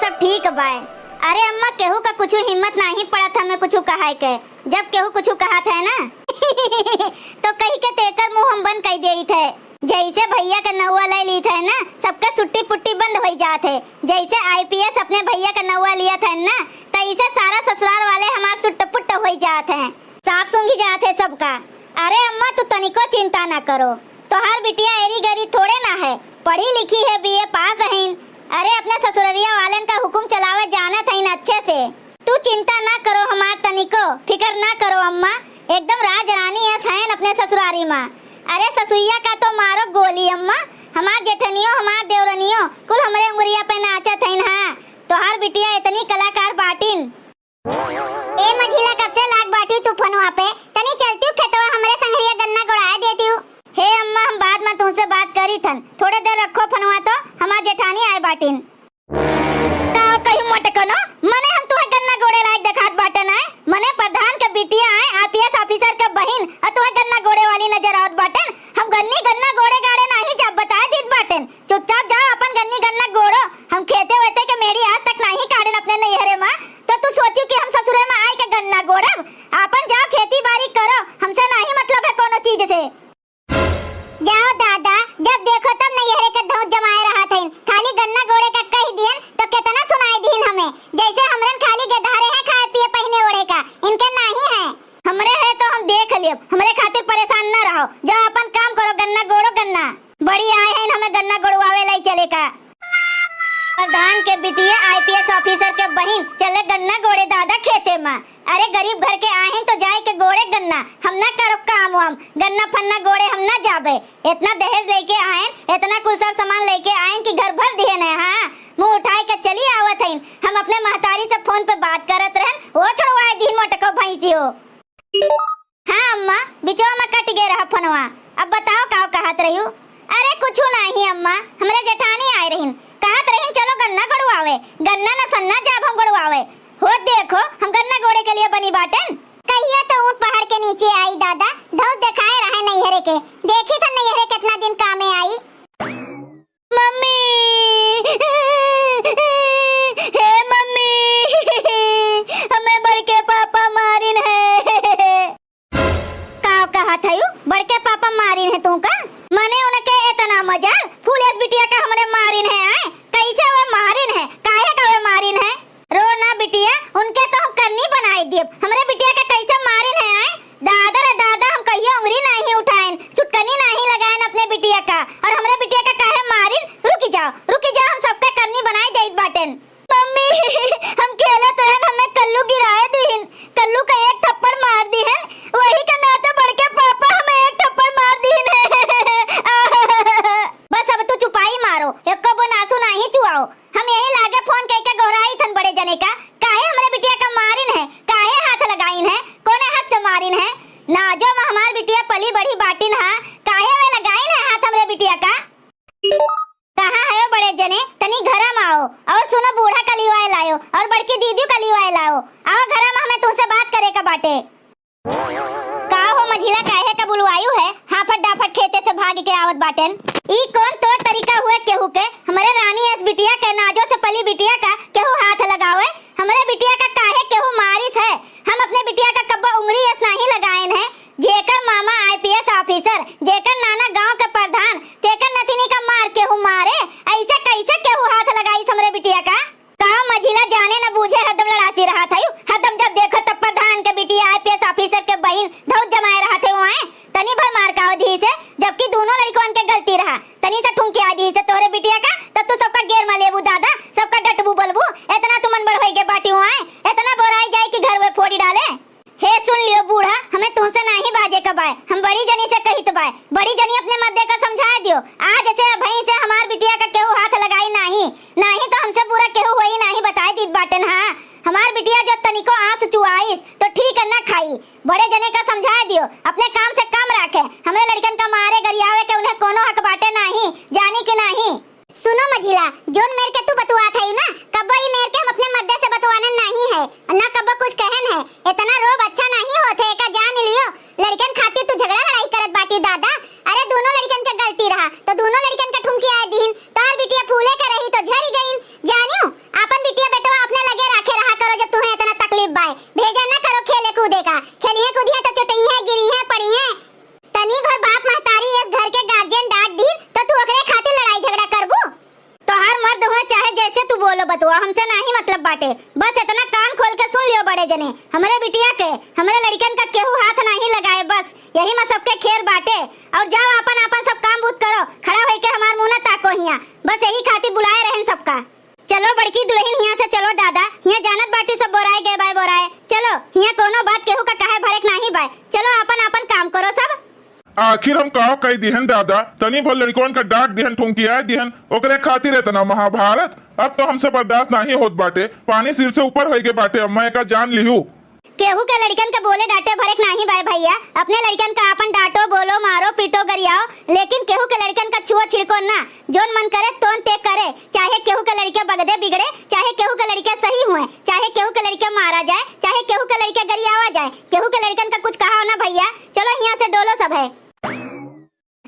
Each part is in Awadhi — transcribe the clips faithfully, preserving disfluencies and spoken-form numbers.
सब ठीक बाय। अरे अम्मा, केहू का कुछु हिम्मत नाहीं पड़त हमें कुछु कहाए के। जब केहू कुछु कहत है ना, तो कहि के तेकर मुँह हम बंद कइ देइत है। जैसे भइया के नउआ लइ लीत है ना, सबके सुट्टी पुट्टी बंद होइ जात है। जैसे IPS अपने भइया के नउआ लियत है ना, तैसे सारा ससुरार वाले हमार सुट्ट पुट्ट होइ जात हैं। साफ सूंघी जात है सबका। अरे अम्मा, तू तनिको चिंता ना करो, तोहार बिटिया एरी गरी थोड़े ना है, पढ़ी लिखी है, BA पास हईन। अरे अपने ससुररिया वालन का हुकुम चलावे जानत हईन अच्छे से। तू चिंता ना करो हमार तनिको, फिकर ना करो अम्मा, एकदम राज रानी अस हईन अपने ससुरारी मा। अरे ससुइया का तो मारो गोली अम्मा, हमार जेठनियो, हमार देवरनियो, कुल हमरे उंगरिया पे नाचत हईन। हाँ, तोहार बिटिया इतनी कलाकार बाटिन। ए मझिला, कब से लाग बाटी तू फोनवा पे? तनी चलतिउ खेतवा, हमरे संघरिया गन्ना गोड़ाए देतिउ। हे अम्मा, हम बाद मा तुमसे बात करी थन, थोड़े देर रखो फोनवा तो, हमार जेठानी आए बाटिन। का कही मोटकनो, मने हम तुहे गन्ना गोड़े लायक देखात बाटन आए? मने प्रधान के बिटिया आए, IPS officer के बहिन, अउर तुहे गन्ना गोड़े वाली नजर आवत बाटन? हम गन्नी गन्ना गोड़े गाड़े नाहीं जाब, बताए दीत बाटन। चुपचाप जाओ, अपन गन्नी गन्ना गोड़ो। हम खेते वेते के मेड़ी आज तक नाहीं काड़न अपने नैहरे मा, तो तू सोचिउ कि हम ससुरे मा आए के गन्ना गोड़ब? आपन जाओ खेती बारी करो, हमसे नाहीं मतलब है कोनो चीज से। जाओ दादा, जब देखो तब नैहरे के धौंस जमाए रहत हईन, खाली गन्ना गोड़े का कहि दिहन तो केतना सुनाए दिहिन हमें, जैसे हमरन खाली गेधारे हैं खाए पिए पहिने ओढ़े का, इनके नाहीं है। हमरे है तो हम देख लेब, हमरे खातिर परेशान न रहो, जाओ अपन काम करो, गन्ना गोड़ो गन्ना। बड़ी आए हैं हमें गन्ना गोड़वावे लाई चले का। प्रधान के बिटिया IPS officer के बहिन चले गन्ना गोड़े दादा खेते मा। अरे गरीब घर के आहिन तो जाए के गोड़े गन्ना, हम ना करो काम वाम, गन्ना फन्ना गोड़े हम ना जाबे। इतना दहेज लेके आएन, इतना कुल सर सामान लेके आएन कि घर भर दिहन है। हाँ, मुँह उठाए के चली आवत हईन। हम अपने महतारी से फोन पे बात करत रहन, वो छोड़वाए दिहिन मोटको भैंसी हो। हाँ अम्मा, बिचवा मा कटि गए रहा फोनवा। अब बताओ का कहत रहिउ? अरे कुछु नाहीं अम्मा, हमरे जेठानी आए रहिन, कहत रहिन चलो गन्ना गोड़वावे, गन्ना न सन्ना जाब हम गोड़वावे। हो देखो, हम गन्ना गोड़े के लिए बनी बाटेन। कहिया तो ऊँट पहाड़ के नीचे आई दादा, धौंस देखाए रहे नैहरे के, देखी था नैहरे केतना दिन कामे आई। मम्मी, हे मम्मी, हमें बड़के पापा मारिन है। का कहत हयू? बड़के पापा मारिन है तू का? मने उनके इतना मजाल, फूलेस बिटिया का हमरे मारिन है, आए? कैसे वे मारिन है? काहे का वे मारिन है? रो ना बिटिया, उनके तो हम करनी बनाए दियब। हमरे बिटिया का कैसे मारिन है, आए? दादा रे दादा, हम कहियो उंगरी नाहीं उठाएन, सुटकनी नाहीं लगाएन अपने बिटिया का, और हमरे बिटिया का काहे मारिन? रुकि जाओ, रुकि जाओ, हम सबका करनी बनाए देइत बाटेन। मम्मी, हम खेलत रहन, हमें कल्लू गिराए दिहिन। कल्लू का एक थप्पड़ मार दिहिन, वही के नाते बड़के पापा हमें एक थप्पड़ मार दिहिन। बस अब तू चुपाई मारो, एको बूंद आंसू नाहीं चुआओ। हम यही लागे फोन कइके गोहराई थन बड़े जने का, काहे हमरे बिटिया का मारिन है, काहे हाथ लगाइन है, कौने हक से मारिन है? नाजो मा हमार बिटिया पली बढ़ी बाटिन हा, काहे वे लगाइन है हाथ हमरे बिटिया का? कहाँ है ओ बड़े जने? तनी घरा मा आओ। और सुनो, बूढ़ा का लिवाए लायो और बड़की दीदी का लिवाए लाओ। आओ घरा मा, हमें तुमसे बात करे का बाटे। का हो मझिला, काहे का बुलवायु है? हाफत डाफत खेते से भाग के आवत बाटेन। ई कौन तौर तरीका हुए केहू के? हमरे रानी अस बिटिया के, नाजो से पली बिटिया का केहू हाथ लगावे? हमरे बिटिया का काहे केहू मारिस है? हम अपने बिटिया का कब्बो उंगरी अस नाहीं लगाएन है। जेकर मामा IPS officer, जेकर नाना गांव के प्रधान, तेकर नतिनी का मार केहू मारे? ऐसे कैसे केहू हाथ लगाइस हमरे बिटिया का? का मझिला जाने न बूझे, हरदम लड़ासी रहत हयू। हरदम जब देखो तब प्रधान के बिटिया, IPS officer के बहिन धौंस जमाए रहत है वहाँ। तनी भर मार का दिहिसे, जबकि दूनो लड़कवन के गलती रहा। तनी सा ठुमकिया दिहिसे तोहरे बिटिया का, तब तू सबका गेर मा लेबू दादा, सबका डटबू बोलबू। इतना तू मन बड़ होई के बाटी वहाँ, इतना बोराई जाए कि घर वे फोड़ी डाले। हे सुन लियो बूढ़ा, हमें तुमसे नाहीं बाजे का बाय, हम बड़ी जनी से कहित बाय, बड़ी जनी अपने मर्दे का समझाए दियो। आज से अबहीं से हमार बिटिया का केहू हाथ लगाई नाहीं, नाहीं तो हमसे बुरा केहू होई नाहीं, बताए दीत बाटेन। हाँ, हमार बिटिया जो तनिको आंस चुआइस तो ठीक न खाई। बड़े जने का समझाए दियो, अपने काम से काम राखे, हमरे लड़कन का मारे गरियावे के उन्हें कोनो हक बाटे नाहीं, जानी कि नाहीं। सुनो मझिला, जोन मेर के तू बतुआत हई ना, कब्बो ई मेर के हम अपने मर्दे से बतुआनन नाहीं है, ना कब्बो कुछ कहन है। इतना रोब अच्छा नाहीं होत है, एका जान लियो। लड़कन खातिर तू झगड़ा लड़ाई करत बाटी दादा। अरे दूनो लड़कन के गलती रहा, तो दूनो लड़कन के ठुमकियाए दिहिन। तोहर बिटिया फूले के रही तो झरी गईन। जानियो, आपन बिटिया बतुआ, हमसे नाहीं मतलब बाटे, बस एतना कान खोल के सुन लियो बड़े जने, हमरे बिटिया के, हमरे लड़िकन का केहू हाथ नाहीं लगाए, बस यही मा सबके खेल बाटे। और जाओ आपन आपन सब काम बूत करो, खड़ा होइके हमार मुँह न ताको हियाँ, बस यही खातिर बुलाए रहेन सबका। चलो बड़की दुलहिन, हियाँ से चलो दादा, हियाँ जानत बाटी सब बोराए गए बाय बोराए। चलो, हियाँ कउनो बात केहू का कहे भरे के नाहीं बाय। चलो, आपन आपन काम करो सब। आखिर हम का कइ दिहन दादा, तनी भर लड़िकवन का डाँट दिहन, ठुमकियाए दिहन, ओकरे खातिर एतना महाभारत? अब तो हमसे बर्दाश्त नाहीं होत बाटे, पानी सिर से ऊपर होइ गए बाटे, अम्मा एका जान लिहू। केहू के लड़िकन के बोले डाँटे भरे के नाहीं बाय भइया। अपने लड़िकन का आपन डाँटो, बोलो, मारो, पीटो, गरियाओ, लेकिन केहू के लड़िकन का छुओ छिड़को ना। जौन मन करे तौन ते करे, चाहे केहू के लड़िके बगदे बिगड़े, चाहे केहू के लड़िके सही हुए, चाहे केहू के लड़िके मारा जाए, चाहे केहू के लड़िके गरियावा जाए, केहू के लड़िकन का कुछ कहा ना भइया। चलो हियाँ से डोलो सब है।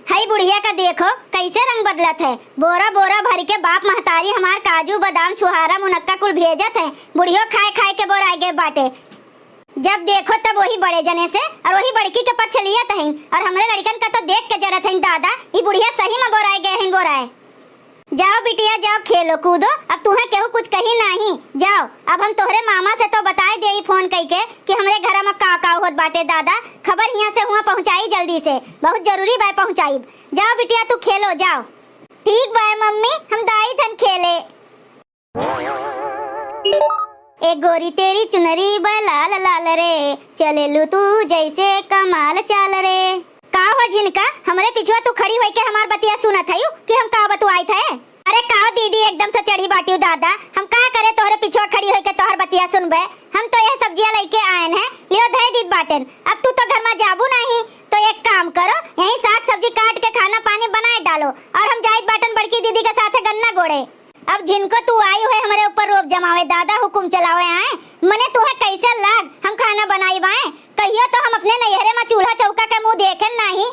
हई बुढ़िया का देखो, कइसे रंग बदलत है। बोरा बोरा भरि के बाप महतारी हमार काजू, बादाम, छुहारा, मुनक्का कुल भेजत है। बुढ़ियो खाए खाए के बोराए गए बाटे। जब देखो तब वही बड़े जने से और वही बड़की के पक्ष लियत हईन और हमरे लड़िकन का तो देख के जरत हईन दादा, ई बुढ़िया सही मा बोराए गए हईन बोराए। जाओ बिटिया, जाओ खेलो कूदो, अब तुहें केहू कुछ कही नाहीं। जाओ, अब हम तोहरे मामा से तो बताए देई फोन कइके कि हमरे घरा मा का का होत बाटे दादा, खबर हियाँ से हुआँ पहुँचाई जल्दी से, बहुत जरूरी बाय पहुँचाइब। जाओ बिटिया तू खेलो, जाओ। ठीक बाय मम्मी, हम दाई थन खेले। ए गोरी तेरी चुनरी बा लाल लाल रे, चलेलू तू जैसे कमाल चाल रे। का हो झिनका, हमरे पिछुआ तू खड़ी होइके हमार बतिया सुनत हयू कि हम का बतुआइत है? अरे का दीदी, एकदम से चढ़ी बाटियो दादा, हम का करे तोहरे पिछुआ खड़ी होइके तोहर बतिया सुनबे? हम तो यह सब्जिया लइके आयन है, लियो धय दीत बाटेन। अब तू तो घर मा जाबू नाहीं, तो एक काम करो, यहीं साग सब्जी काट के खाना पानी बनाए डालो और हम जाइत बाटन बड़की दीदी के साथे गन्ना गोड़े। अब झिनको तू आयू है हमरे ऊपर रोब जमावे, दादा हुकुम चलावे आए, मने तुहें कइसे लाग हम खाना बनाइब आए? कहियो तो हम अपने नैहरे मा चूल्हा चौका के मुँह देखेन नाहीं।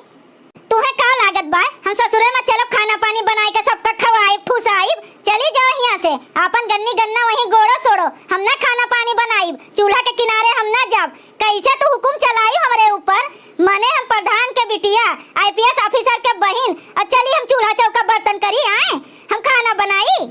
तुहें का लागत बाय हम ससुरे मा चलब खाना पानी बनाए के सबका खवाइब फुसाइब? चली जाओ हियाँ से, आपन गन्नी गन्ना वहीं गोड़ो सोड़ो, हम ना खाना पानी बनाइब, चूल्हा के किनारे हम ना जाब। कइसे तू हुकुम चलायू हमरे ऊपर? मने हम प्रधान के बिटिया, आईपीएस ऑफिसर के बहिन, और चली हम चूल्हा चौका बर्तन करी आए, हम खाना बनाई?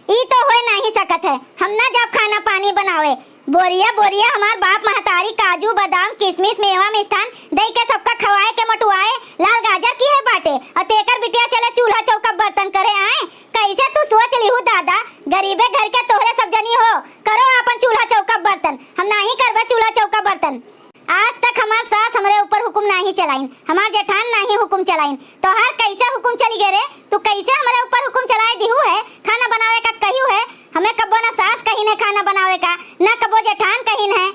ई तो होए नाहीं सकत है, हम ना जाब खाना पानी बनावे। बोरिया बोरिया हमार बाप महतारी काजू बादाम किसमिस मेवा मिष्ठान दइ के सबका खवाए के मोटुआए लाल गाजर किहे बाटे, और तेकर बिटिया चले चूल्हा चौका बर्तन करे आए। कइसे तू सोच लिहू दादा, गरीबे घर के तोहरे सब जनी हो, करो आपन चूल्हा चौका बर्तन, हम नाहीं करबे चूल्हा चौका बर्तन। आज तक हमार सास हमरे ऊपर हुकुम नाहीं चलाइन, हमार जेठान नाहीं हुकुम चलाइन, तोहार कइसे हुकुम चली गए रे? तू कइसे हमरे ऊपर हुकुम चलाए दिहू है? खाना बनावे का कहियो है, हमें कब्बो ना सास कहिन है खाना बनावे का, ना कब्बो जेठान कहिन है।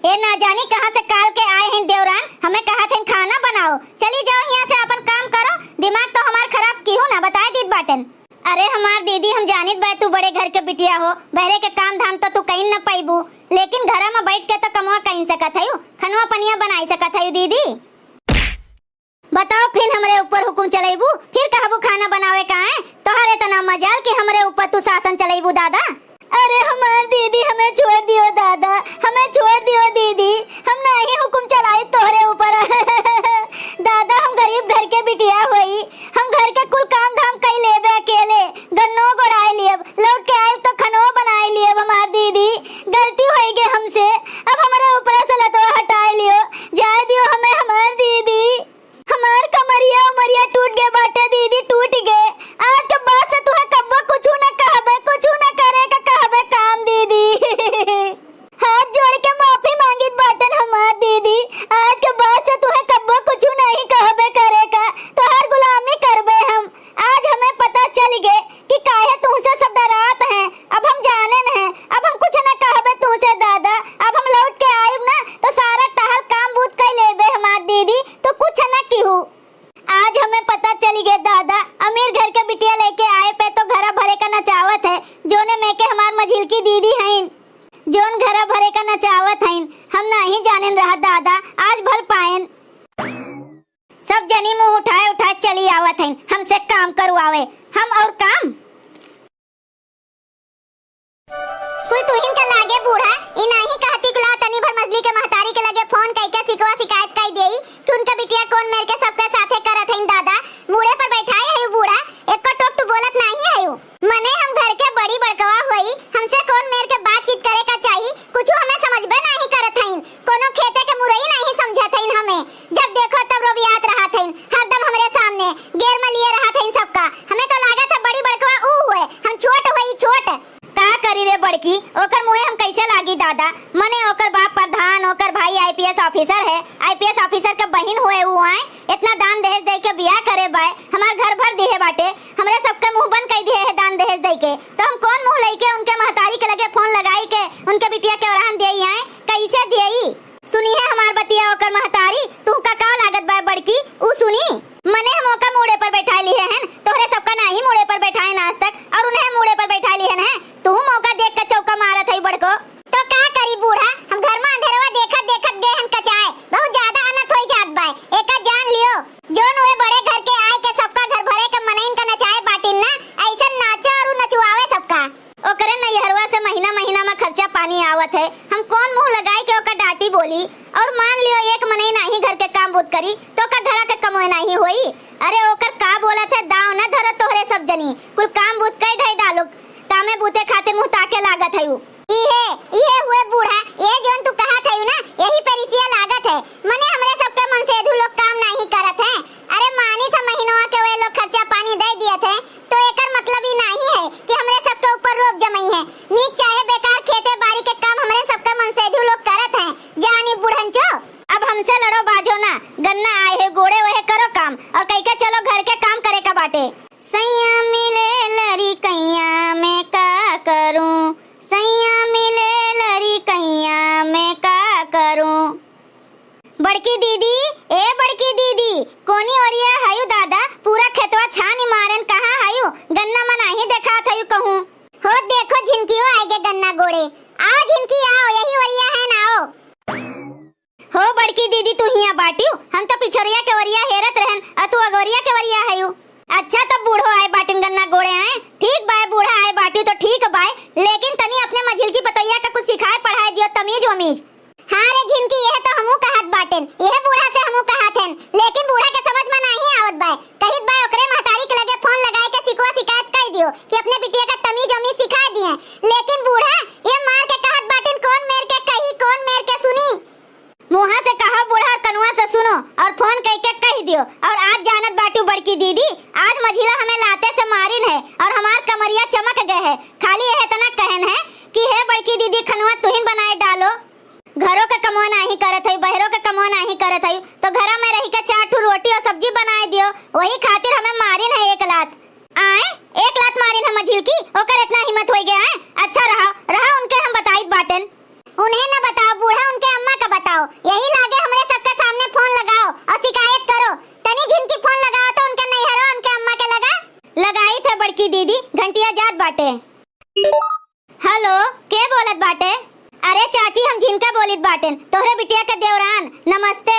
ए ना जानी कहाँ से काल के आए हैं देवरान, हमें कहत हैं खाना बनाओ। चली जाओ हियाँ से, आपन काम करो, दिमाग तो हमार खराब किहू ना, बताए दीत बाटेन। अरे हमार दीदी, हम जानित बाय तू बड़े घर के बिटिया हो, बहरे के काम धाम तो तू कइन न पइबू, लेकिन घरा में बैठ के तो कमवा कइन सकत हयू, खनवा पनिया बनाई सकत हयू दीदी। बताओ फिर हमरे ऊपर हुकुम चलइबू, फिर कहबू खाना बनावे का है? तोहर इतना मजाल कि हमरे ऊपर तू शासन चलइबू दादा। अरे हमार दीदी, हमें छोड़ दियो दादा, हमें छोड़ दियो दीदी, हम नाहीं हुकुम चलाई तोहरे ऊपर। दादा हम गरीब घर के बिटिया होई, हम घर के कुल काम धाम कई लेबे अकेले, गन्नो गोड़ाए लियब, लौट के आइब तो खनो बनाए लियब हमार दीदी, गलती होई गे हमसे, अब हमरे ऊपर से लतवा हटाए लियो, जाए दियो हमें हमार दीदी। हमार कमरिया उमरिया टूट गे बाटे दीदी, टूट गे। आज के बाद से तुहे कब्बो कुछु न कहबे, कुछु न करे का कहबे काम दीदी। हाथ जोड़ के माफी मांगित बाटन हमार दीदी, आज के बाद से तुहे कब्बो कुछु नहीं कहबे करे का, तोहार गुलामी करबे हम। आज हमें पता चल गे कि काहे तुहसे सब डरात हैं। अब हम जानेन हैं, अब हम कुछ न कहबे तुहसे दादा। अब हम लौट के आइब ना तो सारा टहल काम बूत कई लेबे हमार दीदी, तो कुछ न किहू। आज हमें पता चल गे दादा, अमीर घर के बिटिया लेके आए पे तो घरा भरे का नचावत है, जोने में के हमार मझिलकी दीदी हईन, जोन घरा भरे का नचावत हईन। हम नाहीं जानेन रहा दादा, आज भल पाएन। सब जनी मुँह उठाए उठाए चली आवत हईन, हमसे काम करवावे, हम और काम। कुल तुहिन के लागे बूढ़ा, ई नाहीं कहती कि लाओ तनी भर मजली के महतारी के लगे फोन कइके सिकवा सिकायत कइ देई कि उनके बिटिया कौन मेर के सबके साथे करत हईन दादा। मूड़े पर बैठाए हयू बूढ़ा, एको टोक टू बोलत नाहीं हयू। मने हम घर के बड़ी बड़कवा होई, कि ओकर मुँहे हम कैसे लागी दादा? मने ओकर बाप प्रधान, ओकर भाई IPS officer है, IPS officer के बहिन हुए उ आए, इतना दान दहेज दे के बियाह करे बाय, हमार घर भर दिहे बाटे, हमरे सबके मुँह बंद कइ दिहे है दान दहेज दे के, तो हम कौन मुँह लइके उनके महतारी के लगे फोन लगाई के उनके बिटिया के ओरहन देई आए? कैसे देई? सुनिहे हमार बतिया ओकर महतारी, तुहका का लागत बाय बड़की, उ सुनी? मने हम ओका मूड़े पर बैठाए लिहे हन, तोहरे सबका नाही मूड़े पर बैठाए आज तक, और उन्हें मूड़े पर बैठाए लिहे हैं। तुहू मौका देख के चौका मारत है बड़को। तो का करी बूढ़ा, हम घर में अंधेरवा देखत देखत गए हन कचाए, बहुत ज्यादा अनर्थ होई जात बाय, एका जान लियो। जोन वे बड़े घर के आए के सबका घर भरे के मनइन का नचाए बाटिन ना, ऐसन नाचो और नचुआवे सबका। ओकरे नैहरवा से महीना महीना में खर्चा पानी आवत है, हम कौन मुँह लगाए के ओकर डांटी बोली? और मान लियो एक मनई नाही घर के काम बूत करी, तो का घरा के कमोए नाही होई? अरे ओकर का बोलत है, दाव न धरो तोहरे सब जनी, कुल काम बूत कई धई डालो, कामे बूते खातिर मुँह ताके लागत है उ। इहे, इहे हुए बूढ़ा, ये जोन तू कहत है ना, यही पे रिसिया लागत है। मने हमरे सबके मनसेधू लोग काम नाही करत है। अरे मानी था महीनवा के वे लोग खर्चा पानी दे दिए थे, तो एकर मतलब ई नाही है कि हमरे सबके ऊपर रोब जमई है। नीक चाहे बेकार खेते बारी के काम हमरे सबके मनसेधू लोग करत हैं। जानी बुढ़ंचो। अब हमसे लड़ो बाजो ना, गन्ना आए है गोड़े वहे करो काम और कह के चलो घर के काम करे का बाटे। सैया मिले लड़िकैया में का करूं, सैया मिले लड़िकैया में का करूं। बड़की दीदी, ए बड़की दीदी, कोनी ओरिया हयू दादा, पूरा खेतवा छानी मारेन, कहाँ हयू? गन्ना मन नाही देखात हयू कहूँ। हो देखो झिनकियो आइगे गन्ना गोड़े। आओ झिनकी आओ, यही ओरिया है ना आओ। हो बड़की दीदी, तू हिया बाटियो, हम तो पिछोरिया के ओरिया हेरत रहन, अ तू अगोरिया के ओरिया हयू। अच्छा, तब बूढ़ो आए बाटिन गन्ना गोड़े आए। ठीक बाय, बूढ़ा आए बाटियो तो ठीक बाय, लेकिन तनी अपने मझिलकी पतोहिया का कुछ सिखाए पढ़ाए दियो, तमीज वमीज। हाँ रे झिनकी, यह तो हमू कहत बाटेन, यह बूढ़ा से हमू कहत हन, लेकिन बूढ़ा के समझ में नाही आवत बाय। कहित बाय ओकरे महतारी के लगे फोन लगाए के सिकवा सिकायत कइ दियो कि अपने बिटिया का तमीज वमीज सिखाए दिए, लेकिन बूढ़ा ये मार के कहत बाटेन, कौन मेर के कही, कौन मेर के सुनी। मुँहा से कहो बूढ़ा और कनुआ से सुनो और फोन कइ के कहि दियो। और आज जानत बाटू बड़की दीदी, आज मझिला हमें लाते से मारिन है और हमार कमरिया चमक गए है। खाली यह इतना कहन है कि हे बड़की दीदी, खनुआ तुहिन बनाए डालो। घरो के कमवा नाही करत हई, बहरो के कमवा नाही करत हई, तो घरा में रही के चार ठो रोटी और सब्जी बनाए दियो, वही खातिर हमें मारिन है एक लात। आए, एक लात मारिन हम मझिलकी, ओकर इतना हिम्मत होई गया है। अच्छा रहा, रहा उनके हम बताइत बाटेन। उन्हें न बताओ बूढ़ा, उनके अम्मा का बताओ, यही लागे हमरे सबके सामने फोन लगाओ और सिकायत करो। तनी झिनकी फोन लगाओ तो उनके नैहरो उनके अम्मा के लगा। लगाइत है बड़की दीदी, घंटिया जात बाटे। हेलो, के बोलत बाटे? अरे चाची, हम झिनका बोलित बाटेन, तोहरे बिटिया के देवरान। नमस्ते।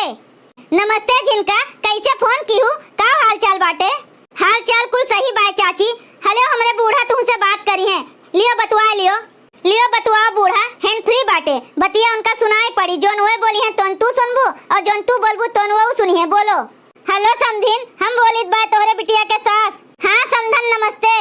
नमस्ते झिनका, कैसे फोन किहू? का हाल चाल बाटे? हाल चाल कुल सही बाय चाची। हेलो, हमरे बूढ़ा तुमसे बात करी हैं, लियो बतुआ लियो। लियो बतुआ बूढ़ा, hand free बाटे, बतिया उनका सुनाई पड़ी, जोन वे बोली हैं तोन तू सुनबू और जोन तू बोलबू तोन वो सुनी है। बोलो। हेलो समधिन, हम बोलित बाय तोहरे बिटिया के सास। हाँ समधन नमस्ते।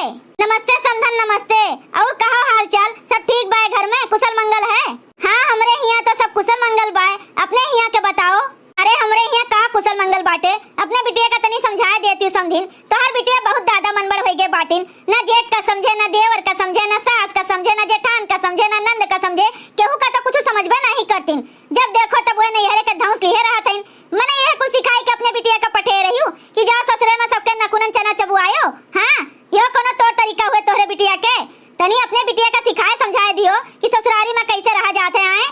नमस्ते समधन नमस्ते। और कहो हाल चाल, सब ठीक बाय घर में, कुशल मंगल है? हाँ हमरे हियाँ तो सब कुशल मंगल बाय, अपने हियाँ के बताओ। अरे हमरे हियाँ का कुशल मंगल बाटे, अपने बिटिया का तनी समझाए देती हूँ समधिन, तोहर बिटिया बहुत दादा मनबड़ होई गए बाटिन, न जेठ का समझे, न देवर का समझे, न सास का समझे, न जेठान का समझे, न नंद का समझे, केहू का तो कुछ समझबे नहीं करतिन। जब देखो तब वह नैहरे के धौंस लिहे रहत हईन। मने यह कुल सिखाई के अपने बिटिया का पठे रहियो कि जाओ ससुरे में सबके नकुनन चना चबुआयो। हाँ, यो कोनो तौर तरीका हुए तोहरे बिटिया के? तनी अपने बिटिया का सिखाए समझाए दियो कि ससुरारी में कैसे रहा जात है आए।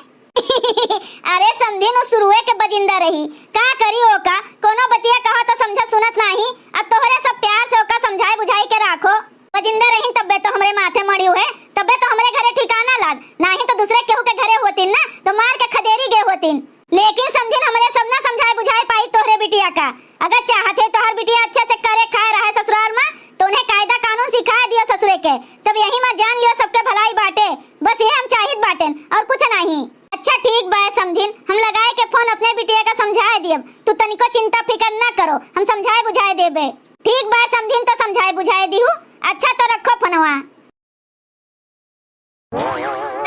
अरे समधिन, उ शुरुए के बजिंदा रही, का करी ओका, कोनो बतिया कहो तो समझा सुनत नाही। अब तोहरे सब प्यार से ओका समझाए बुझाई के राखो। बजिंदा रहीन तब्बे तो हमरे माथे मड़ी हुए, तब्बे तो हमरे घरे ठिकाना लाग, नाही तो दूसरे केहू के घरे होतिन ना तो मार के खदेरी गए होतिन। लेकिन समधिन, हमरे सब ना समझाए बुझाए पाई तोहरे बिटिया का। अगर चाहत है तोहर बिटिया अच्छे से करे खाए रहे ससुराल में, तो उन्हें कायदा कानून सिखा दियो ससुरे के, तब यही में जान लियो सबके भलाई बाटे। बस ये हम चाहित बाटेन और कुछ नहीं। अच्छा ठीक बाय समधिन, हम लगाए के फोन अपने बिटिया का समझाए दियब, तू तनिको चिंता फिकर ना करो, हम समझाए बुझाए देबे। ठीक बाय समधिन, तो समझाए बुझाए दिहू। अच्छा तो रखो फोनवा।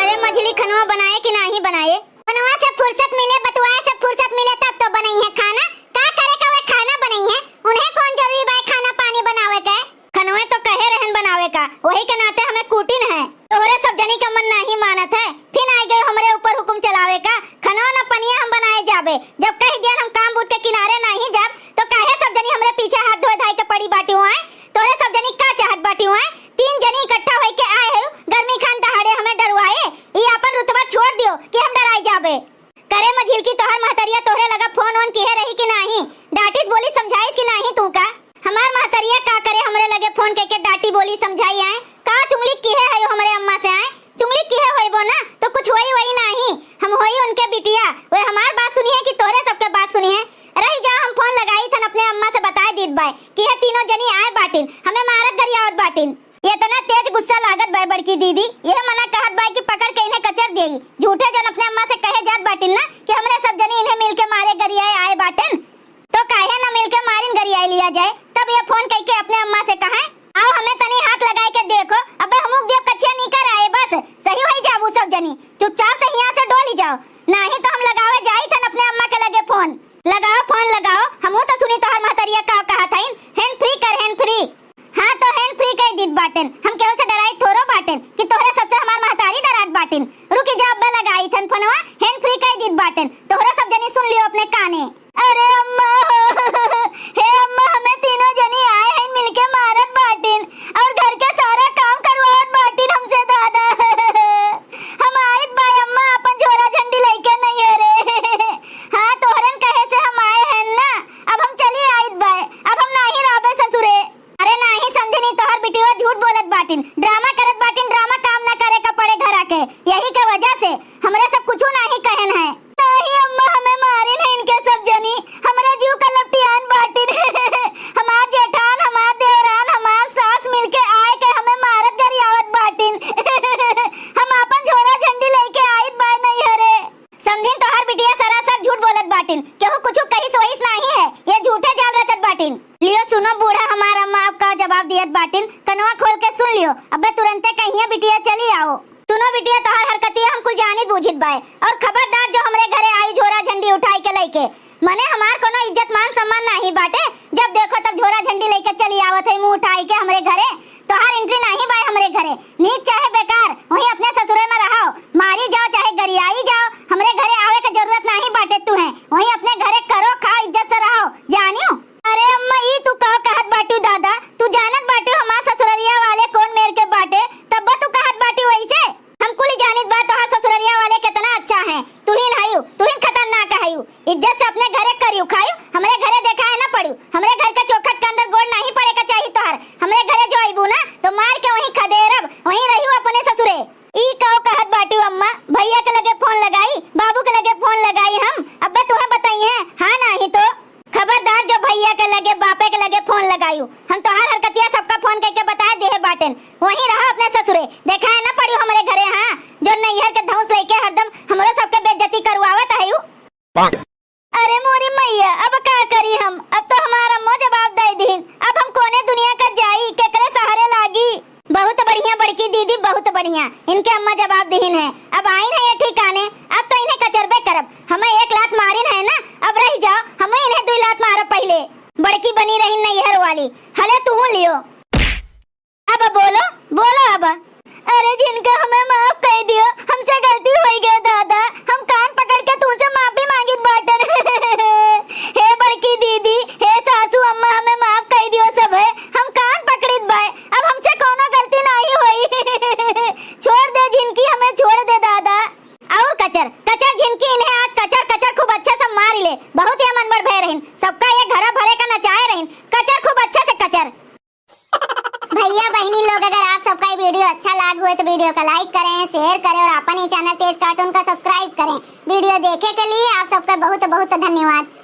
अरे मझली, खनवा बनाए कि नाही बनाए? फोनवा से फुर्सत मिले, बतुआए से फुर्सत मिले तब तो बनई है खाना। का करे का वे खाना बनई है? उन्हें कौन जरूरी बाय खाना पानी बनावे के? खनवे तो कहे रहन बनावे का। वही के नाते हमें कूटिन है। तोहरे सब जनी के मन नाहीं मानत है, फिर आइ गयो हमरे ऊपर हुकुम चलावे का। खनवा न पनिया हम बनाए जाबे, जब कहि दियन हम काम बूत के किनारे नाहीं जाब, तो काहे सब जनी हमरे पीछे हाथ धोए धाए के पड़ी बाटिउ आए? तोहरे सब जनी का चाहत बाटिउ आए? तीन जनी इकट्ठा होइके आए हो, गर्मी खान दहाड़े हमें डरवाए। ई आपन रुतबा छोड़ दियो कि हम डराए जाबे। करे मझिलकी, तोहर महतरिया तोहरे लगा फोन ओन किहे रही कि नाहीं? डांटिस बोली समझाइस कि नाहीं तू का? हमार महतरिया का करे हमरे लगे फोन कइके डांटी बोली समझाई आए? का चुंगली किहे है हमरे अम्मा से आए? चुंगली किहे होइबो ना, तो कुछ होई वही नाहीं। हम होई उनके बिटिया, वे हमार बात सुनिहे कि तोहरे सबके बात सुनिहे? रहि जाओ, हम फोन लगाई थन अपने अम्मा से बताए दीत बाय कि ये तीनों जनी आए बाटिन, हमें मारत गरियावत बाटिन। इतना तेज गुस्सा लागत बाय बड़की दीदी, यह मना कहत बाय कि पकड़ के इन्हें कचर देई। झूठे जन अपने अम्मा से कहे जात बाटिन ना कि हमरे सब जनी इन्हें मिल के मारे गरियाए आए बाटिन, तो काहे ना मिल के मारिन गरियाए लिया जाए। तब ये फोन कइके अपने अम्मा से कहें, "आओ हमें तनी हाथ लगाए के देखो, अबे हमू दियो कछिया निकर आए बस, सही होई जाबू सब जनी, चुपचाप से हियाँ से डोली जाओ, नाहीं तो हम लगावे जाई थन अपने अम्मा के लगे फोन।" लगाओ फोन लगाओ, हमू तो सुनी तोहर महतरिया का कहत हईन, hand free कर, hand free। हाँ, तो hand free कइ दीत बाटेन। हम केहू से डराई थोरो बाटेन कि तोहरे सबसे हमार महतारी डरात बाटिन। रुकी जा, अब्बे लगाई थन फोनवा, hand free कइ दीत बाटेन। तोहरे सब जनी सुन लियो अपने काने। अरे अम्मा हो, हे अम्मा, हमें तीनों जनी आए हैं मिलके मारत बाटिन और घर के सारा काम करवावत बाटिन हमसे दादा। हम आइत बाय अम्मा अपन झोरा झंडी लइके नैहरे। हाँ, तोहरन कहे से हम आए हैं ना, अब हम चली आइत बाय, अब हम नाहीं रहबे ससुरे। अरे नाहीं समझनी, तोहर बिटिया झूठ बोलत बाटिन, ड्रामा करत बाटिन, ड्रामा काम ना करे का पड़े घरा के, यही के वजह से हमरे सब कुछू नाहीं कहेन है। नाहीं अम्मा, हमें मारिन है इनके सब जनी, हमरे जीव का लपटियान बाटिन। हमार जेठान, हमार देवरान, हमार सास मिलके आए के हमें मारत गरियावत बाटिन। हम आपन झोरा झंडी लेके आइत बाय नैहरे। समझिन तोहार बिटिया सरासर झूठ बोलत बाटिन, केहू कुछु कहिस वहिस नाहीं है, ये झूठे जाल रचत बाटिन। लियो सुनो बूढ़ा, हमार अम्मा अब का जवाब दियत बाटिन, कनवा खोल के सुन लियो, अबे तुरंते कहिए बिटिया चली आओ। सुनो बिटिया, तोहार हरकतिया हम कुल जानित बूझित बाय, और खबरदार जो हमरे घरे आई झोरा झंडी उठाई के लइके, मने हमार कोनो इज्जत मान सम्मान नाहीं बाटे, जब देखो तब झोरा झंडी लइके चली आवत है मुंह उठाई के हमरे घरे। तोहार entry नाहीं बाय हमरे घरे, नीक चाहे बेकार, वहीं अपने ससुरे में रहो, मारी जाओ चाहे गरियाई जाओ, हमरे घरे आवे के जरूरत नाहीं बाटे तुहे, वहीं अपने घरे करो खाओ इज्जत से रहो, जानियो। अरे अम्मा, ई तू का कहत बाटू दादा? तू जानत बाटू हमार ससुररिया वाले कौन मेर के बाटे, तब तू कहत बाटू वैसे? हम कुल जानित बा तोहार ससुररिया वाले कितना अच्छा हैं। तुहिन हयू, तुहिन खतरनाक हयू। इज्जत से अपने घरे करियो खायू, हमरे घरे देखाए ना पड़ू। हमरे घर के चौखट के अंदर गोड़ नाहीं पड़े का चाही तोहार। हमरे घरे जो अइबू ना तो मार के वहीं खदेरब, वहीं रहियो अपने ससुरे। ई काव कहत बाटू अम्मा? भैया के लगे फोन लगाई, बाबू के लगे फोन लगाई हम, अब्बे तुहे बताई हैं, हाँ नाहीं तो। खबरदार जो भैया के लगे, बापे के लगे फोन लगायू, हम तोहार हरकतिया सबका फोन कइके बताए देहे बाटेन। वहीं रहा अपने ससुरे, देखाए ना पड़ियो हमरे घरे। हाँ, जो नैहर के धौंस लइके हरदम हमरो सबके बेइज्जती करवावत हयू। अरे मोरी मैया, अब का करी हम? अब तो हमार अम्मो जवाब दे दीन। अब हम कोने दुनिया का जाई, केकरे सहारे लागी? बहुत बढ़िया बड़की दीदी, बहुत बढ़िया। इनके अम्मा जवाब दीन है। अब आइन है ये ठिकाने, अब तो इन्हें कचरबे करब। हमें एक लात मारिन है ना, अब रह जाओ, हम इन्हें दुई लात मारब पहिले। बड़की बनी रही नैहर वाली। हले तू लियो। अब बोलो, बोलो अब। अरे जिनका हमें माफ कइ दियो, हमसे गलती होइ गई दादा, हम कान पकड़ के तुमसे माफी मांगित बाटन। हे बड़की दीदी, हे सासू अम्मा, हमें माफ कइ दियो सब है, हम कान पकड़ित बाय, अब हमसे कौनो गलती नाहीं होई। छोड़ दे जिनकी, हमें छोड़ दे दादा। और कचर, कचर जिनकी इन्हें आज कचर, कचर खूब अच्छा से मार ले, बहुत ये मनबड़ भय रहिन, सबका ये घरा भरे का नचाए रहिन, कचर खूब अच्छा से कचर। भैया बहिनी लोग, अगर आप सबका ये video अच्छा लाग हुए तो video का like करें, share करें और अपन ये channel तेज cartoon का subscribe करें। Video देखे के लिए आप सबका बहुत बहुत धन्यवाद।